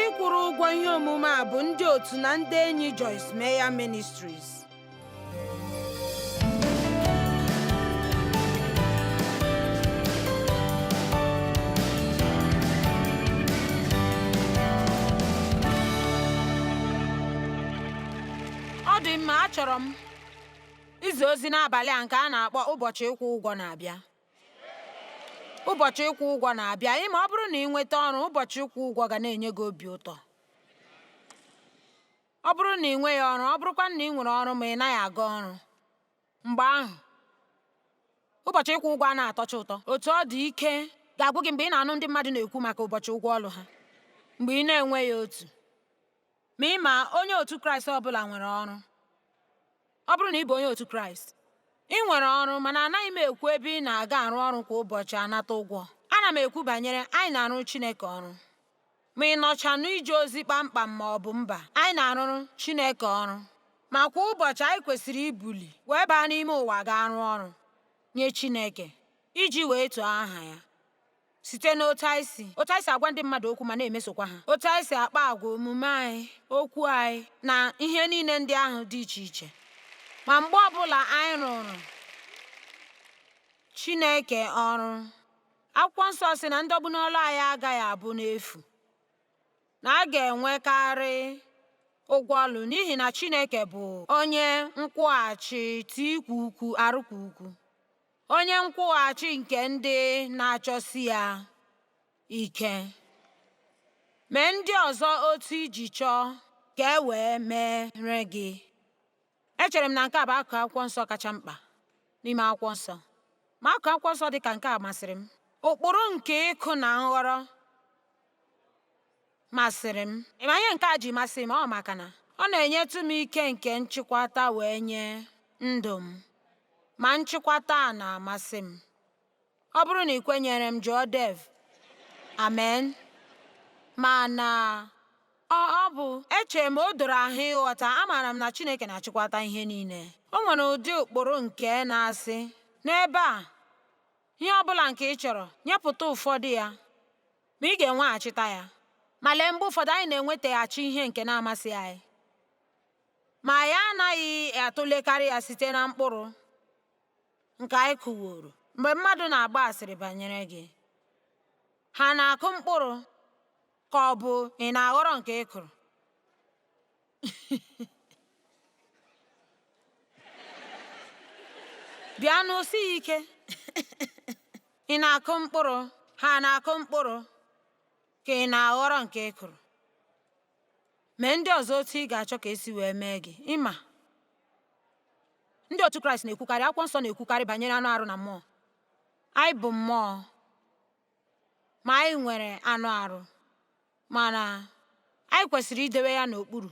Ndị kwụrụ ụgwọ ihe omume a bụ ndị otu na ndị enyi Joyce Meyer Ministries. Ọ dị mma, achọrọ m izi ozi n'abalị a nke a na-akpọ ụbọchị ịkwụ ụgwọ na-abịa. Ụbọchị ịkwụ ụgwọ na-abịa. Ị ma ọ bụrụ na ị nweta ọrụ, ụbọchị ịkwụ ụgwọ ga na-enye gị obi ụtọ. Ọ bụrụ na ị nweghị ọrụ, ọ bụrụkwa na ị nwere ọrụ ma ị naghị aga ọrụ, mgbe ahụ ụbọchị ịkwụ ụgwọ a na-atọcha ụtọ. Otu ọ dị, ike ga-agwụ gị mgbe ị na-anụ ndị mmadụ na-ekwu maka ụbọchị ụgwọ ọrụ ha mgbe ị na-enweghị otu. Ma ị ma, onye otu Kraịst ọ bụla nwere ọrụ. Ọ bụrụ na ị bụ onye otu Kraịst, ị nwere ọrụ, mana anaghị m ekwu ebe ị na-aga arụ ọrụ kwa ụbọchị anata ụgwọ. Ana m ekwu banyere anyị na-arụ Chineke ọrụ. Ma ị nọcha n'ije ozi kpamkpam ma ọ bụ mba, anyị na-arụrụ Chineke ọrụ. Ma kwa ụbọchị anyị kwesịrị ibuli wee baa n'ime ụwa gaa rụọ ọrụ nye Chineke iji wee too aha ya. Site n'otu anyị si otu anyị si agwa ndị mmadụ okwu ma na-emesokwa ha, otu anyị si akpa agwa, omume anyị, okwu anyị, na ihe niile ndị ahụ dị iche iche. Ma mgbe ọbụla anyị rụrụ Chineke ọrụ, Akwụkwọ Nsọ sị na ndọgbu n'ọlụ anyị agaghị abụ n'efu, na a ga-enwekarị ụgwọ ọlụ n'ihi na Chineke bụ onye nkwụghachi tikwu ukwu arụkwa ukwu, onye nkwụghachi nke ndị na-achọsi ya ike. Mee ndị ọzọ otu i ji chọọ ka e wee mere gị. Echere m na nke a bụ akụkụ akwụkwọ nsọ kacha mkpa n'ime akwụkwọ nsọ. Ma akụkụ akwụkwọ nsọ dị ka nke a masịrị m. Ụkpụrụ nke ịkụ na nghọrọ masịrị m. Ị ma ihe nke a ji masị m? Ọ maka na ọ na-enyetụ m ike nke nchịkwata wee nye ndụ m. Ma nchịkwata a na-amasị m. Ọ bụrụ na ị kwenyere m, jụọ Dave. Amen. Mana ọ bụ echere m o doro ahụ ịghọta, amaara m na Chineke na-achịkwata ihe niile. O nwere ụdị ụkpụrụ nke na-asị, n'ebe a, ihe ọ bụla nke ị chọrọ, nyepụta ụfọdụ ya, ma ị ga-enweghachita ya. Ma lee, mgbe ụfọdụ anyị na-enwetaghachi ihe nke na-amasị anyị, ma anyị anaghị atụlekarị ya site na mkpụrụ nke anyị kụworo. Mgbe mmadụ na-agba asịrị banyere gị, ha na-akụ mkpụrụ ka ọ bụ ị na-aghọrọ nke ị kụrụ? Bịanụ, o sighị ike. Ị na-akụ mkpụrụ, ha na-akụ mkpụrụ ka ị na-aghọrọ nke ị kụrụ? Mee ndị ọzọ otu ị ga-achọ ka esi wee mee gị. Ịma ndị otu Kraịst na-ekwukarị, akwụkwọ nsọ na-ekwukarị banyere anụ arụ na mmụọ. Anyị bụ mmụọ, ma anyị nwere anụ arụ, mana anyị kwesịrị idewe ya n'okpuru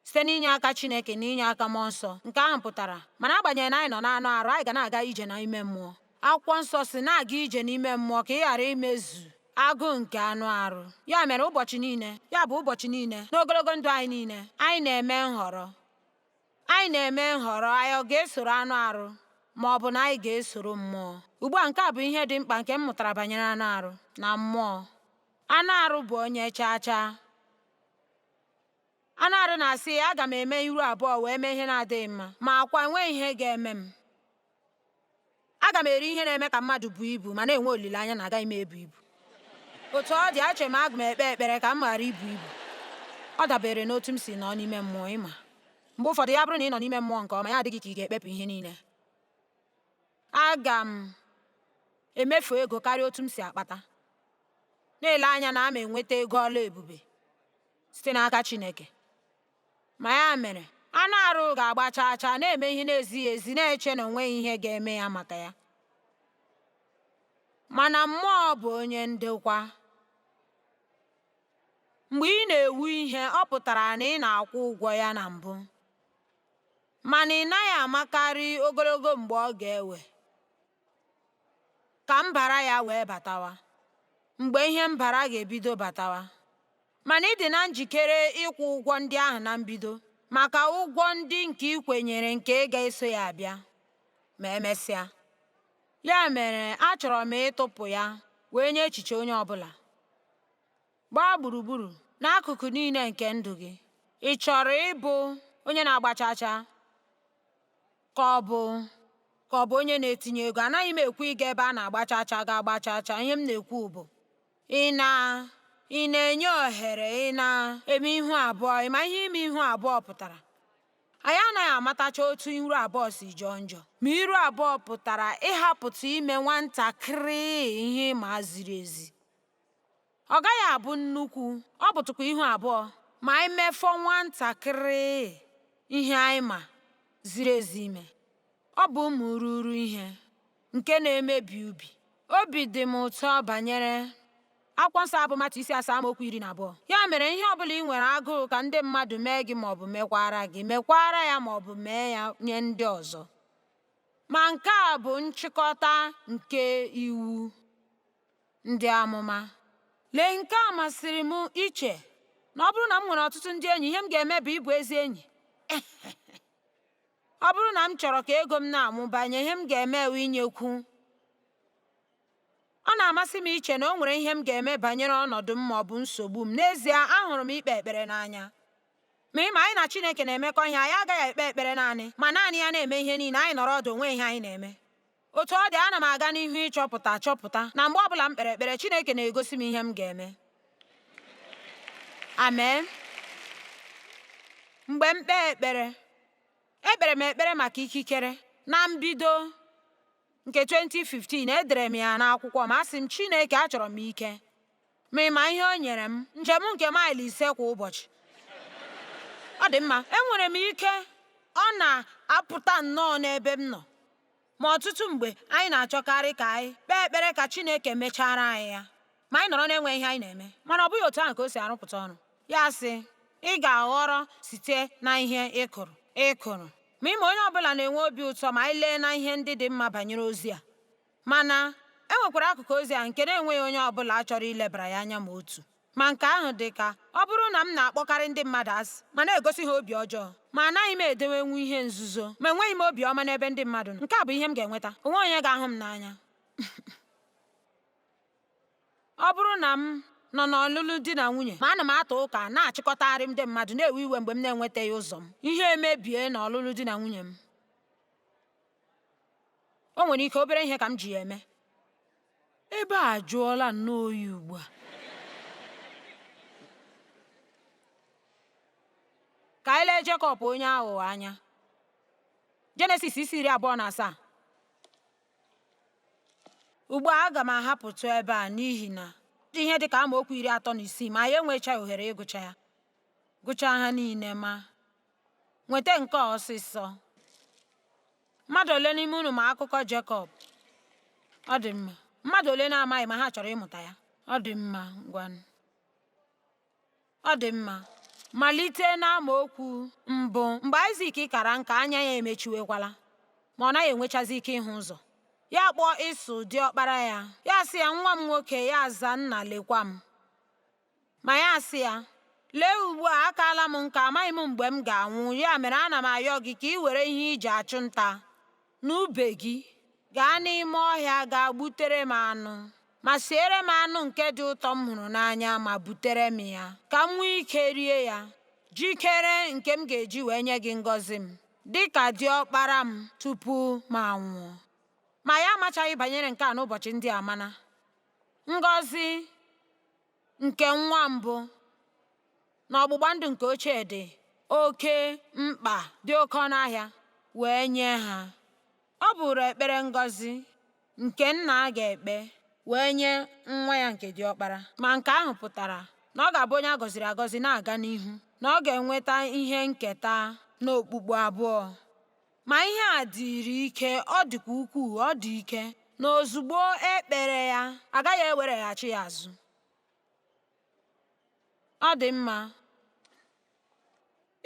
site n'inye aka Chineke na inye aka mmụọ nsọ. Nke ahụ pụtara, mana agbanyeghị na anyị nọ n'anụ arụ, anyị ga na-aga ije n'ime mmụọ. Akwụkwọ nsọ si na-aga ije n'ime mmụọ ka ị ghara imezu agụụ nke anụ arụ. Ya mere ụbọchị niile, ya bụ ụbọchị niile, n'ogologo ndụ anyị niile, anyị na-eme nhọrọ. Anyị na-eme nhọrọ anyị ọ ga-esoro anụ arụ ma ọ bụ na anyị ga-esoro mmụọ. Ugbu a nke a bụ ihe dị mkpa nke m mụtara banyere anụ arụ na mmụọ. Anụ arụ bụ onye chaa chaa. Anụ arụ na-asị, aga m eme iru abụọ wee mee ihe na-adịghị mma, ma akwa enweghị ihe ga-eme m. Aga m eri ihe na-eme ka mmadụ buo ibu ma na-enwe olileanya na agaghị m ebu ibu. Otu ọ dị, achere m aga m ekpe ekpere ka m ghara ibu ibu. Ọ dabere n'otu m si nọ n'ime mmụọ, ịma. Mgbe ụfọdụ, ya bụrụ na ị nọ n'ime mmụọ nke ọma, ya adịghị ka ị ga-ekpepụ ihe niile. Aga m emefu ego karịa otu m si akpata, na-ele anya na ama enweta ego ọla ebube site n'aka Chineke. Ma ya mere, anụ arụ ga-agba chaa chaa, na-eme ihe na-ezighị ezi, na-eche na o nweghị ihe ga-eme ya maka ya. Mana mmụọ bụ onye ndokwa. Mgbe ị na-ewu ihe, ọ pụtara na ị na-akwụ ụgwọ ya na mbụ. Mana ị naghị amakarị ogologo mgbe ọ ga-ewe ka mbara ya wee batawa, mgbe ihe mbara ga-ebido batawa. Mana ị dị na njikere ịkwụ ụgwọ ndị ahụ na mbido maka ụgwọ ndị nke ị kwenyere nke ga-eso ya abịa ma emesịa. Ya mere, achọrọ m ịtụpụ ya wee nye echiche onye ọbụla. Gbaa gburugburu n'akụkụ niile nke ndụ gị. Ị chọrọ ịbụ onye na-agba chaa chaa ka ọ bụ ka ọ bụ onye na-etinye ego? Anaghị m ekwu ịga ebe a na-agba chaa chaa ga agba chaa chaa. Ihe m na-ekwu bụ ị na ị na-enye ohere ị na-eme ihu abụọ. Ị ma ihe ime ihu abụọ pụtara? Anyị anaghị amatacha otu iru abụọ si jọọ njọ, ma iru abụọ pụtara ịhapụtụ ime nwatakịrị ihe ma ziri ezi. Ọ gaghị abụ nnukwu, ọ bụtụkwa ihu abụọ ma anyị mefọ nwatakịrị ihe anyị ma ziri ezi ime. Ọ bụ ụmụ ruru ihe nke na-emebi ubi. Obi dị m ụtọ banyere Akwụkwọ Nsọ abụ Matiu isi 7 amaokwu 12. Ya mere ihe ọbụla ị nwere agụụ ka ndị mmadụ mee gị maọbụ mekwara gị, mekwara ya maọbụ mee ya nye ndị ọzọ. Ma nke a bụ nchịkọta nke iwu ndị amụma. Lee, nke a masịrị m iche na ọ bụrụ na m nwere ọtụtụ ndị enyi, ihe m ga-eme bụ ịbụ ezi enyi. Ọ bụrụ na m chọrọ ka ego m na-amụbanye, ihe m ga-eme bụ inyekwu. Ọ na-amasị m iche na o nwere ihe m ga-eme banyere ọnọdụ m ma ọ bụ nsogbu m. N'ezie, ahụrụ m ikpe ekpere n'anya. Ma ịma anyị na Chineke na-emekọ ihe, anyị agaghị ekpe ekpere naanị, ma naanị ya na-eme ihe niile, anyị nọrọ ọdụ onwe ihe anyị na-eme. Otu ọ dị, ana m aga n'ihu ịchọpụta chọpụta na mgbe ọbụla m kpere ekpere, Chineke na-egosi m ihe m ga-eme. Amen. Mgbe m kpee ekpere, ekpere m ekpere maka ikikere. Na mbido nke 2015, edere m ya n'akwụkwọ ma asị m, Chineke, achọrọ m ike. Ma ị ma ihe o nyere m? Njem nke maịlụ 5 kwa ụbọchị. Ọ dị mma, enwere m ike ọ na-apụta nnọọ n'ebe m nọ. Ma ọtụtụ mgbe anyị na-achọkarị ka anyị kpee ekpere ka Chineke mechara anyị ya, ma anyị nọrọ na-enwe ihe anyị na-eme. Mana ọ bụghị otu ahụ ka o si arụpụta ọrụ. Ya sị, ị ga-aghọrọ site na ihe ị kụrụ. Ị kụrụ. Ma ịma onye ọbụla na-enwe obi ụtọ ma anyị lee na ihe ndị dị mma banyere ozi a. Mana e nwekwara akụkụ ozi a nke na-enweghị onye ọbụla chọrọ ilebara ya anya ma otu. Ma nke ahụ dị ka ọ bụrụ na m na-akpọkarị ndị mmadụ asị ma na-egosi ha obi ọjọọ, ma anaghị m edewenwu ihe nzuzo, ma enweghị m obi ọma n'ebe ndị mmadụ nọ. Nke a bụ ihe m ga-enweta. O nweghị onye ga-ahụ m n'anya. Ọ bụrụ na m nọ n'ọlụlụ di na nwunye, ma ana m ata ụka na-achịkọtagharị ndị mmadụ na-ewe iwe mgbe m na-enwetaghị ụzọ m, ihe emebie n'ọlụlụ di na nwunye m. O nwere ike obere ihe ka m ji ya eme. Ebe a jụọla nnọọ oyi ugbu a. Ka anyị lee Jekọb onye aghụghọ anya. Jenesis isi 27. Ugbu a aga m ahapụtụ ebe a n'ihi na dị ihe dị ka amaokwu 36 ma anyị enwechaghị ohere ịgụcha ya. Gụchaa ha niile ma nweta nke a ọsịsọ. Mmadụ ole n'ime unu ma akụkọ Jekọb? Ọ dị mma. Mmadụ ole na-amaghị ma ha chọrọ ịmụta ya? Ọ dị mma, ngwanụ. Ọ dị mma. Malite n'amaokwu mbụ. Mgbe Aịzik kara nka, anya ya emechiwekwala, ma ọ naghị enwechazi ike ịhụ ụzọ. Ya kpọọ Ịsọ diọkpara ya. Ya sị ya, nwa m nwoke, ya aza, nna, lekwa m. Ma ya sị ya, lee ugbu a, akaala m nka, amaghị m mgbe m ga-anwụ. Ya mere ana m ayọ gị ka ị were ihe iji achụ nta na ube gị gaa n'ime ọhịa gaa gbutere m anụ, ma siere m anụ nke dị ụtọ m hụrụ n'anya ma butere m ya, ka m nwee ike rie ya, jikere nke m ga-eji wee nye gị ngọzi m dị ka diọkpara m tupu m anwụọ. Ma ya amachaghị banyere nke a n'ụbọchị ndị a, mana ngọzi nke nwa mbụ na ọgbụgba ndụ nke ochie dị oke mkpa, dị oke ọnụ ahịa wee nye ha. Ọ bụrụ ekpere ngọzi nke nna ga-ekpe wee nye nwa ya nke diọkpara. Ma nke ahụ pụtara na ọ ga-abụ onye a gọziri agọzi na-aga n'ihu, na ọ ga-enweta ihe nketa n'okpukpu abụọ. Ma ihe a dịrị ike, ọ dịkwa ukwuu, ọ dị ike, na ozugbo e kpere ya, agaghị ewereghachi ya azụ. Ọ dị mma.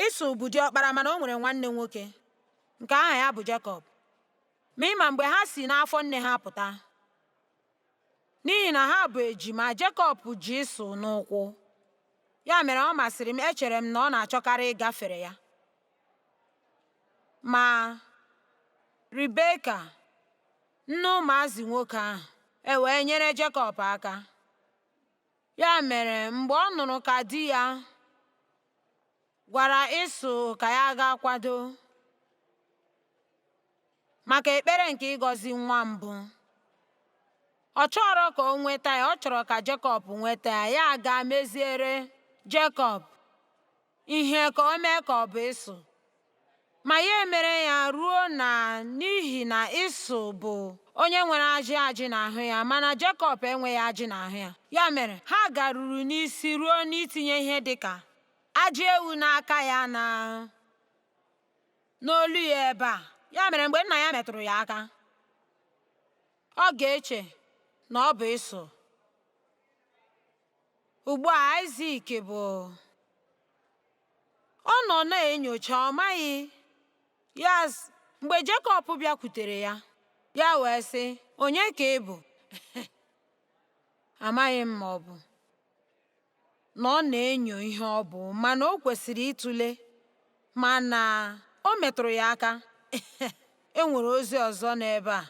Ịsọ bụ diọkpara, mana o nwere nwanne nwoke nke aha ya bụ Jekọb. Ma ịma mgbe ha si n'afọ nne ha pụta, n'ihi na ha bụ ejima, Jekọb ji Ịsọ n'ụkwụ. Ya mere ọ masịrị m, echere m na ọ na-achọkarị ịgafere ya. Ma Ribeka, nne ụmụazị nwoke ahụ, e wee nyere Jekọb aka. Ya mere, mgbe ọ nụrụ ka di ya gwara Ịsọ ka ya gaa kwado maka ekpere nke ịgọzi nwa mbụ, ọ chọrọ ka o nweta ya, ọ chọrọ ka Jekọb nweta ya, ya gaa meziere Jekọb ihe ka o mee ka ọ bụ Ịsọ. Ma ya emere ya ruo na n'ihi na Ịsọ bụ onye nwere ajị ajị n'ahụ ya, mana Jekọb enweghị ajị n'ahụ ya. Ya mere, ha garuru n'isi ruo n'itinye ihe dị ka ajị ewu n'aka ya na n'olu ya ebe a. Ya mere, mgbe nna ya metụrụ ya aka, ọ ga-eche na ọ bụ Ịsọ. Ugbu a Aịzik bụ ọ nọ na-enyocha, ọ maghị ya. Mgbe Jekọb bịakwutere ya, ya wee sị, "Onye ka ị bụ?" Amaghị m ma ọ bụ na ọ na-enyo ihe ọ bụ, mana o kwesịrị ịtụle mana o metụrụ ya aka. E nwere ozi ọzọ n'ebe a.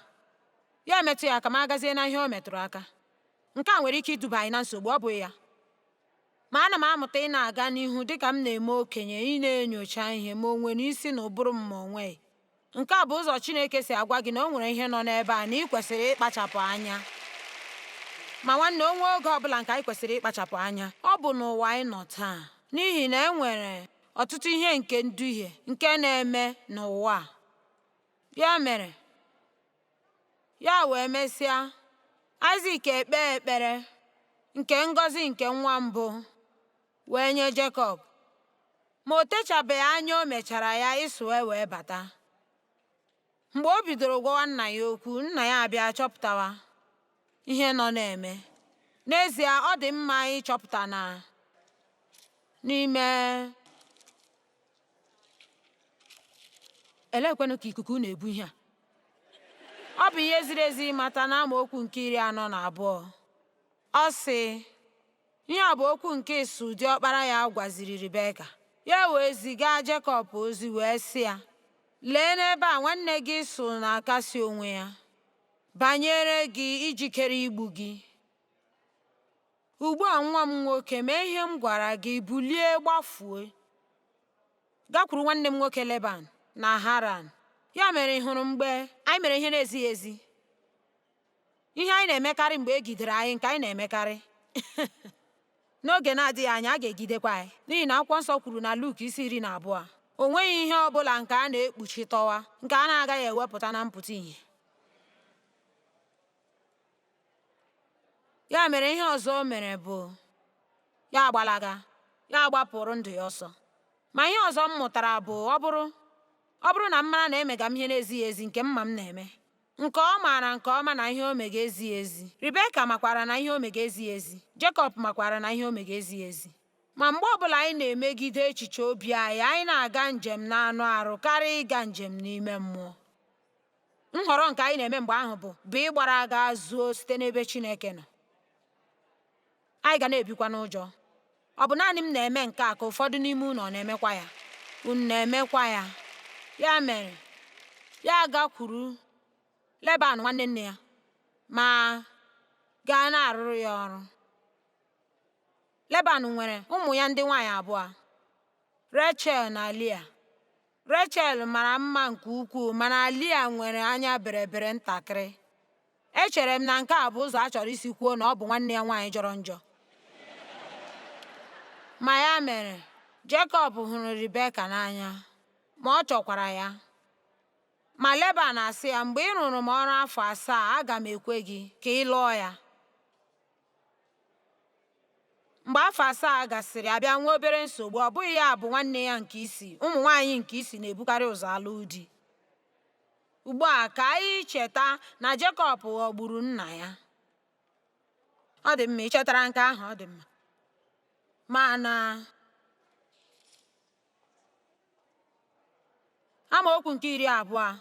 Ya emetụ ya aka ma agazie na ihe o metụrụ aka. Nke a nwere ike iduba anyị na nsogbu, ọ bụghị ya? Ma ana m amụta ị na-aga n'ihu dịka m na-eme okenye, ị na-enyocha ihe ma o nwere isi na ụbụrụ m ma o nweghị. Nke a bụ ụzọ Chineke si agwa gị na o nwere ihe nọ n'ebe a na ị kwesịrị ịkpachapụ anya. Ma nwanne, o nwee oge ọbụla nke anyị kwesịrị ịkpachapụ anya, ọ bụ n'ụwa anyị nọ taa. N'ihi na e nwere ọtụtụ ihe nke nduhie nke na-eme n'ụwa a. Ya mere, ya wee mesịa, Aịzik ekpee ekpere nke ngọzi nke nwa mbụ wee nye Jekọb. Ma o techabeghị anya o mechara ya, Ịsọ wee bata. Mgbe o bidoro gwawa nna ya okwu, nna ya abịa chọpụtawa ihe nọ na-eme. N'ezie, ọ dị mma ịchọpụta na n'ime elekwenụ ka ikuku na-ebu ihe a. Ọ bụ ihe ziri ezi ịmata na amaokwu nke 42. Ọ sị, ihe a bụ okwu nke Ịsọ diọkpara ya gwaziri Ribeka. Ya wee ziga Jekọb ozi wee sị ya, lee n'ebe a nwanne gị Ịsọ na-akasi onwe ya banyere gị ijikere igbu gị. Ugbu a nwa m nwoke, mee ihe m gwara gị, bulie gbafue. Gakwuru nwanne m nwoke Leban na Haran. Ya mere ị hụrụ mgbe anyị mere ihe na-ezighị ezi? Ihe anyị na-emekarị mgbe e gidere anyị nke anyị na-emekarị. N'oge na-adịghị anya a ga-egidekwa anyị. N'ihi na akwụkwọ nsọ kwuru na Luk isi 12, o nweghị ihe ọ bụla nke a na-ekpuchi tọwa nke a na-agaghị ewepụta na mpụta ìhè. Ya mere ihe ọzọ o mere bụ ya agbalaga, ya agbapụrụ ndụ ya ọsọ. Ma ihe ọzọ m mụtara bụ ọ bụrụ na m mara na emega m ihe na-ezighị ezi nke mma m na-eme, nke ọ maara nke ọma na ihe o mega ezighị ezi. Ribeka makwara na ihe o mega ezighị ezi. Jekọb makwara na ihe o mega ezighị ezi. Ma mgbe ọbụla anyị na-emegide echiche obi anyị, anyị na-aga njem n'anụ arụ karịa ịga njem n'ime mmụọ. Nhọrọ nke anyị na-eme mgbe ahụ bụ ịgbara aga zuo site n'ebe Chineke nọ. Anyị ga na-ebikwa n'ụjọ. Ọ bụ naanị m na-eme nke a ka ụfọdụ n'ime unu ọ na-emekwa ya? Unu na-emekwa ya? Ya mere, ya gakwuru Leban nwanne nne ya ma gaa na-arụrụ ya ọrụ. Leban nwere ụmụ ya ndị nwaanyị abụọ, Rechel na Lia. Rechel mara mma nke ukwuu mana Lia nwere anya berebere ntakịrị. Echere m na nke a bụ ụzọ a chọrọ isi kwuo na ọ bụ nwanne ya nwaanyị jọrọ njọ. Ma ya mere, Jekọb hụrụ Ribeka n'anya, ma ọ chọkwara ya. Ma Leban asị ya, mgbe ị rụrụ m ọrụ afọ 7, aga m ekwe gị ka ị lụọ ya. Mgbe afọ 7 gasịrị, abịa nwee obere nsogbu. Ọ bụghị ya bụ nwanne ya nke isi. Ụmụ nwaanyị nke isi na-ebukarị ụzọ alụ di. Ugbu a ka anyị cheta na Jekọb ghọgburu nna ya. Ọ dị mma, ị chetara nke ahụ? Ọ dị mma. Mana amaokwu nke 20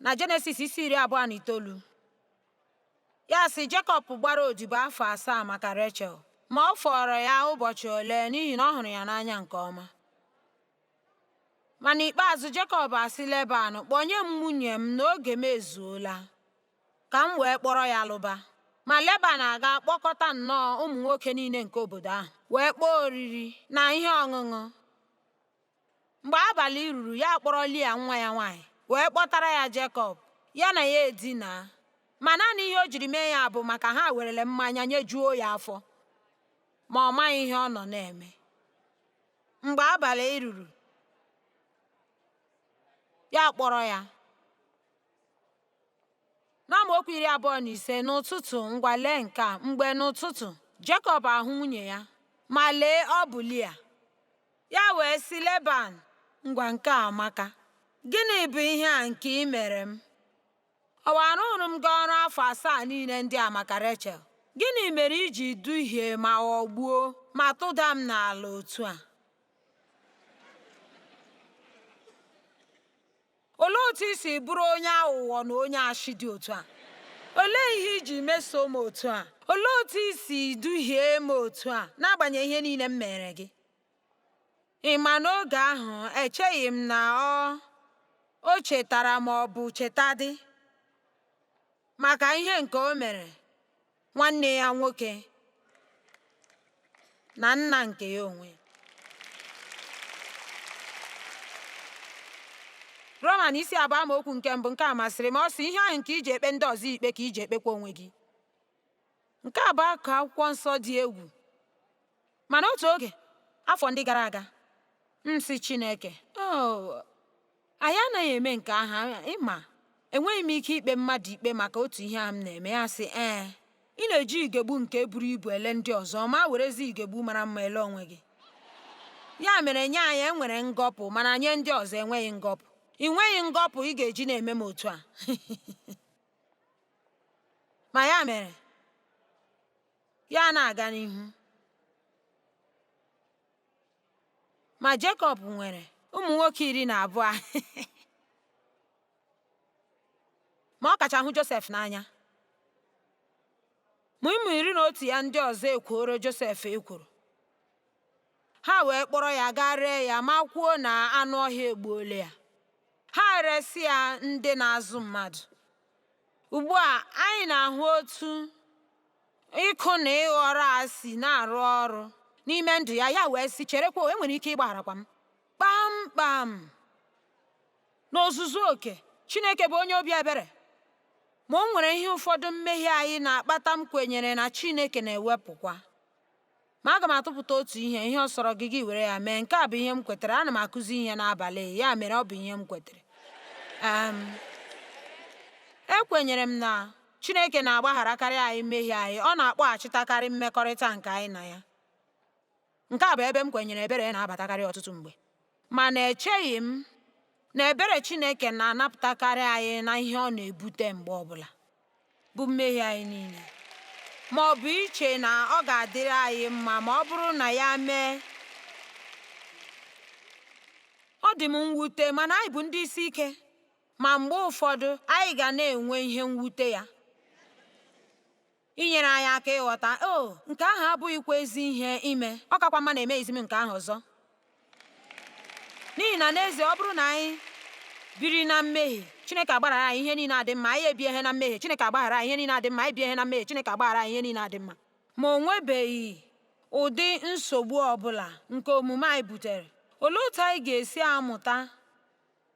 na Jenesis isi 29, ya sị Jekọb gbara odibo afọ 7 maka Rechel, ma ọ fọrọ ya ụbọchị ole n'ihi na ọ hụrụ ya n'anya nke ọma. Ma n'ikpeazụ Jekọb asị Leban, kpọnye m nwunye m n'oge m ezuola, ka m wee kpọrọ ya lụba. Ma Leban aga kpọkọta nnọọ ụmụ nwoke niile nke obodo ahụ, wee kpọọ oriri na ihe ọṅụṅụ. Mgbe abalị ruru, ya kpọrọ Lia nwa ya nwaanyị, wee kpọtara ya Jekọb, ya na ya edinaa. Ma naanị ihe o jiri mee ya bụ maka ha werele mmanya nyejuo ya afọ, ma ọ maghị ihe ọ nọ na-eme. Mgbe abalị ruru, ya kpọrọ ya. N'amaokwu 25, n'ụtụtụ, ngwa lee nke a, mgbe n'ụtụtụ, Jekọb ahụ nwunye ya, ma lee ọ bụ Lia. Ya wee sị Leban, ngwa nke a amaka. Gịnị bụ ihe a nke ị mere m? Ọ wa arụrụ m gị ọrụ afọ 7 niile ndị a maka Rechel. Gịnị mere i ji duhie ma ghọgbuo ma tụda m n'ala otu a? Olee otu i si bụrụ onye aghụghọ na onye ashị dị otu a? Olee ihe i ji meso m otu a? Olee otu i si duhie m otu a n'agbanyeghị ihe niile m mere gị? Ị ma n'oge ahụ echeghị m na o chetara ma ọ bụ chetadị maka ihe nke o mere nwanne ya nwoke na nna nke ya onwe. Roman isi 2 amaokwu nke mbụ nke a masịrị m ọ sị ihe ahụ nke i ji ekpe ndị ọzọ ikpe ka i ji ekpekwa onwe gị. Nke a bụ akụkụ akwụkwọ nsọ dị egwu. Mana otu oge, afọ ndị gara aga, m sị Chineke, oh, anyị anaghị eme nke ahụ, ị ma, enweghị m ike ikpe mmadụ ikpe maka otu ihe ahụ m na-eme. Ya sị, ee, ị na-eji igegbu nke buru ibu ele ndị ọzọ, ma werezi igegbu mara mma ele onwe gị. Ya mere nye anyị enwere ngọpụ, mana nye ndị ọzọ enweghị ngọpụ. Ị nweghị ngọpụ ị ga-eji na-eme m otu a. Ma ya mere, ya na-aga n'ihu. Ma Jekọb nwere ụmụ nwoke 12 ma ọ kacha hụ Josef n'anya. Ma ụmụ 11 ya ndị ọzọ ekworo Josef ekworo. Ha wee kpọrọ ya gaa ree ya ma kwuo na anụ ọhịa egbuola ya. Ha resị ya ndị na-azụ mmadụ. Ugbu a, anyị na-ahụ otu ịkụ na ịghọrọ a si na-arụ ọrụ n'ime ndụ ya, ya wee sị, cherekwa, e nwere ike ịgbagharakwa m. Kpamkpam. N'ozuzu oke, Chineke bụ onye obi ebere. Ma o nwere ihe ụfọdụ mmehie anyị na-akpata m kwenyere na Chineke na-ewepụkwa. Ma aga m atụpụta otu ihe, ihe ọ sọrọ gị gị were ya mee. Nke a bụ ihe m kwetere. Ana m akụzi ihe n'abalị, ya mere ọ bụ ihe m kwetere. Ekwenyere m na Chineke na-agbagharakarị anyị mmehie anyị, ọ na-akpọghachitakarị mmekọrịta nke anyị na ya. Nke a bụ ebe m kwenyere ebere na-abatakarị ọtụtụ mgbe. Mana echeghị m na ebere Chineke na-anapụtakarị anyị na ihe ọ na-ebute mgbe ọbụla, bụ mmehie anyị niile. Ma ọ bụ iche na ọ ga-adịrị anyị mma ma ọ bụrụ na ya mee. Ọ dị m mwute, mana anyị bụ ndị isi ike. Ma mgbe ụfọdụ, anyị ga na-enwe ihe mwute ya. Inyere anyị aka ịghọta, oh, nke ahụ abụghịkwa ezi ihe ime, ọ kakwa mma na emeghịzi m nke ahụ ọzọ. N'ihi na n'ezie, ọ bụrụ na anyị biri na mmehie, Chineke agbaghara anyị ihe niile adị mma, anyị ebie ihe na mmehie, Chineke agbaghara anyị ihe niile adị mma, anyị bie ihe na mmehie, Chineke agbaghara anyị ihe niile adị mma. Ma o nwebeghị ụdị nsogbu ọ bụla nke omume anyị butere. Olee otu anyị ga-esi amụta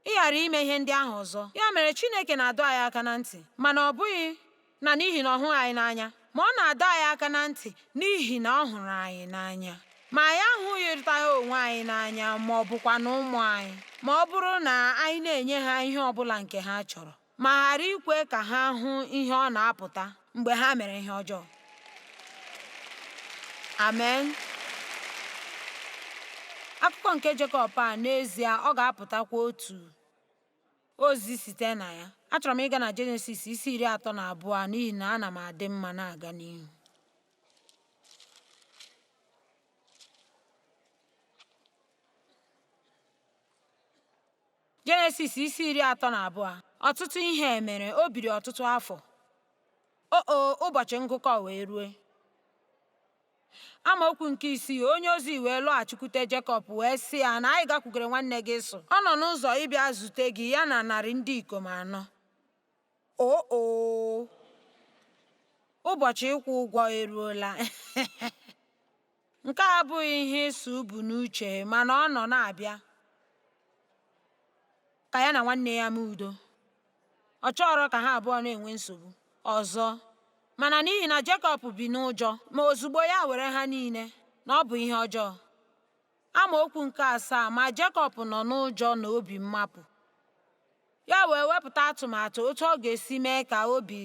ịghara ime ihe ndị ahụ ọzọ? Ya mere Chineke na-adọ anyị aka na ntị, mana ọ bụghị na n'ihi na ọ hụghị anyị n'anya, ma ọ na-adọ anyị aka na ntị n'ihi na ọ hụrụ anyị n'anya. Ma anyị ahụghịrịtaghị onwe anyị n'anya ma ọ bụkwa na ụmụ anyị, ma ọ bụrụ na anyị na-enye ha ihe ọ bụla nke ha chọrọ, ma ghara ikwe ka ha hụ ihe ọ na-apụta mgbe ha mere ihe ọjọọ. Amen. Akụkọ nke Jekọb a n'ezie ọ ga-apụtakwa otu ozi site na ya. Achọrọ m ịga na Jenesis isi 32 n'ihi na ana m adị mma na-aga n'ihu. Jenesis isi 32. Ọtụtụ ihe mere, o biri ọtụtụ afọ. O ụbọchị ngụkọ wee rue. Amaokwu nke 6, onye ozi wee lọghachikwute Jekọb wee sị ya na anyị gakwugere nwanne gị Ịsọ. Ọ nọ n'ụzọ ịbịa zute gị ya na narị ndị ikom anọ. O Ụbọchị ịkwụ ụgwọ eruola. Nke a abụghị ihe Ịsọ bu n'uche mana ọ nọ na-abịa ka ya na nwanne ya mee udo. Ọ chọrọ ka ha abụọ na-enwe nsogbu ọzọ. Mana n'ihi na Jekọb bi n'ụjọ, ma ozugbo ya were ha niile na ọ bụ ihe ọjọọ. Amaokwu nke asaa, ma Jekọb nọ n'ụjọ na obi mmapụ. Ya wee wepụta atụmatụ otu ọ ga-esi mee ka obi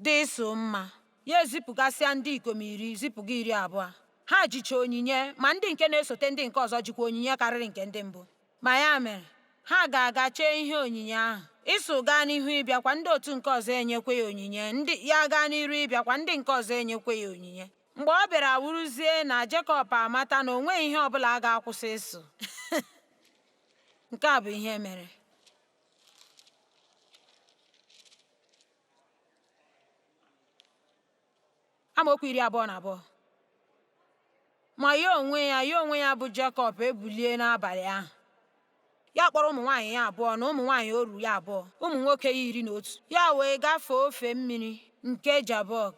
dị Ịsọ mma. Ya ezipụgasịa ndị ikom 10, zipụga 20. Ha jicha onyinye, ma ndị nke na-esote ndị nke ọzọ jikwa onyinye karịrị nke ndị mbụ. Ma ya mere, ha ga-aga chee ihe onyinye ahụ. Ịsọ gaa n'ihu ịbịakwa, ndị otu nke ọzọ enyekwa ya onyinye, ndị ya gaa n'iru ịbịakwa, ndị nke ọzọ enyekwa ya onyinye. Mgbe ọ bịara wuruzie na Jekọb amata na o nweghị ihe ọbụla a ga-akwụsị Ịsọ. Nke a bụ ihe mere. Amaokwu 22. Ma ya onwe ya, ya onwe ya bụ Jekọb ebulie n'abalị ahụ. Ya kpọrọ ụmụ nwaanyị ya abụọ na ụmụ nwaanyị oru ya abụọ, ụmụ nwoke ya 11. Ya wee gafee ofe mmiri nke Jabọk.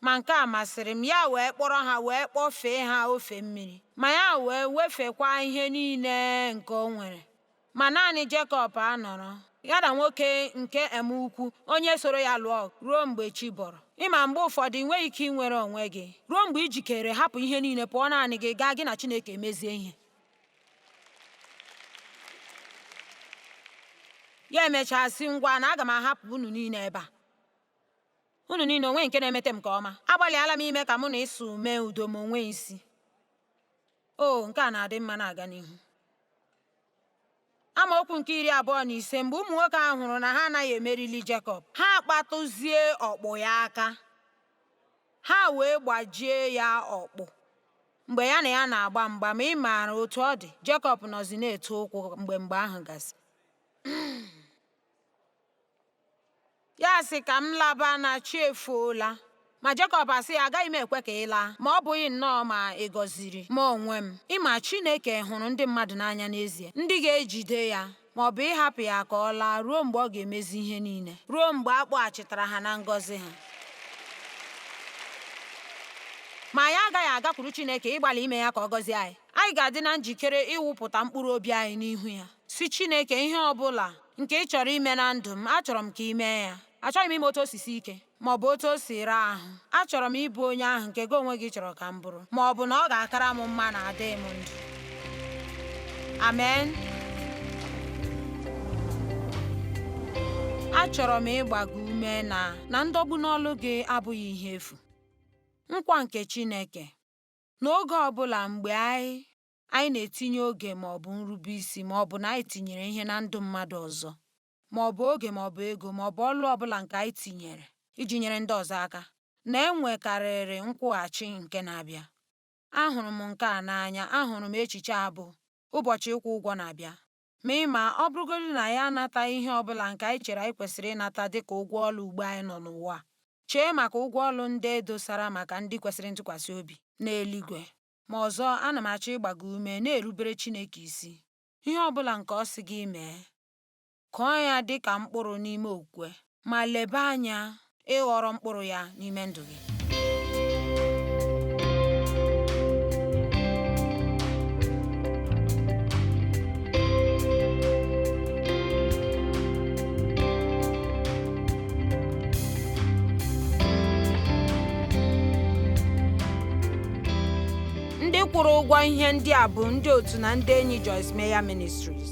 Ma nke a masịrị m, ya wee kpọrọ ha wee kpọfee ha ofe mmiri. Ma ya wee wefekwa ihe niile nke o nwere. Ma naanị Jekọb anọrọ, ya na nwoke nke eme ukwu, onye soro ya lụọ ọgụ ruo mgbe chi bọrọ. Ịma mgbe ụfọdụ ị nweghị ike inwere onwe gị ruo mgbe ị jikere hapụ ihe niile pụọ naanị gị gaa gị na Chineke emezie ihe. Ya emechaa sị ngwa na aga m ahapụ unu niile ebe a. Unu niile onwe nke na-emete m nke ọma. Agbalịala m ime ka mụ na Ịsọ mee udo ma onwe isi. O, nke a na-adị mma na-aga n'ihu. Amaokwu nke 25, mgbe ụmụ nwoke ahụ hụrụ na ha anaghị emerili Jekọb, ha kpatụzie ọkpụ ya aka. Ha wee gbajie ya ọkpụ mgbe ya na ya na-agba mgba, ma ị maara otu ọ dị, Jekọb nọzi na-eto ụkwụ mgbe mgbe ahụ gasịrị. Ya sị ka m laba na chi efuola. Ma Jekọb asị ya, agaghị m ekwe ka ị laa, ma ọ bụghị nnọọ ma ị gọziri m onwe m. Ịma Chineke hụrụ ndị mmadụ n'anya n'ezie, ndị ga-ejide ya ma ọ bụ ịhapụ ya ka ọ laa ruo mgbe ọ ga-emezi ihe niile, ruo mgbe a kpọghachitara ha na ngọzi ha. Ma anyị agaghị agakwuru Chineke ịgbalị ime ya ka ọ gọzie anyị. Anyị ga-adị na njikere ịwụpụta mkpụrụ obi anyị n'ihu ya, sị Chineke, ihe ọ bụla nke ị chọrọ ime na ndụ m, achọrọ m ka ị mee ya. Achọghị m ime otu o si sie ike ma ọ bụ otu o si raa ahụ. Achọrọ m ịbụ onye ahụ nke gị onwe gị chọrọ ka m bụrụ, ma ọ bụ na ọ ga-akara m mma na adịghị m ndụ. Amen. Achọrọ m ịgba gị ume na na ndọgbu n'ọlụ gị abụghị ihe efu. Nkwa nke Chineke n'oge ọ bụla mgbe anyị anyị na-etinye oge ma ọ bụ nrube isi ma ọ bụ na anyị tinyere ihe na ndụ mmadụ ọzọ, ma ọ bụ oge ma ọ bụ ego ma ọ bụ ọlụ ọ bụla nke anyị tinyere iji nyere ndị ọzọ aka, na-enwekarịrị nkwụghachi nke na-abịa. Ahụrụ m nke a n'anya, ahụrụ m echiche a bụ ụbọchị ịkwụ ụgwọ na-abịa. Ma ị ma, ọ bụrụgodị na anyị anataghị ihe ọ bụla nke anyị chere anyị kwesịrị ịnata dị ka ụgwọ ọlụ ugbo anyị nọ n'ụwa a, chee maka ụgwọ ọlụ ndị e dosara maka ndị kwesịrị ntụkwasị obi n'eluigwe. Ma ọzọ, ana m achọ ịgba gị ume na-erubere Chineke isi. Ihe ọ bụla nke ọ sị gị mee, kụọ ya dị ka mkpụrụ n'ime okwukwe, ma leba anya ịghọrọ mkpụrụ ya n'ime ndụ gị. Ndị kwụrụ ụgwọ ihe ndị a bụ ndị otu na ndị enyi Joyce Meyer Ministries.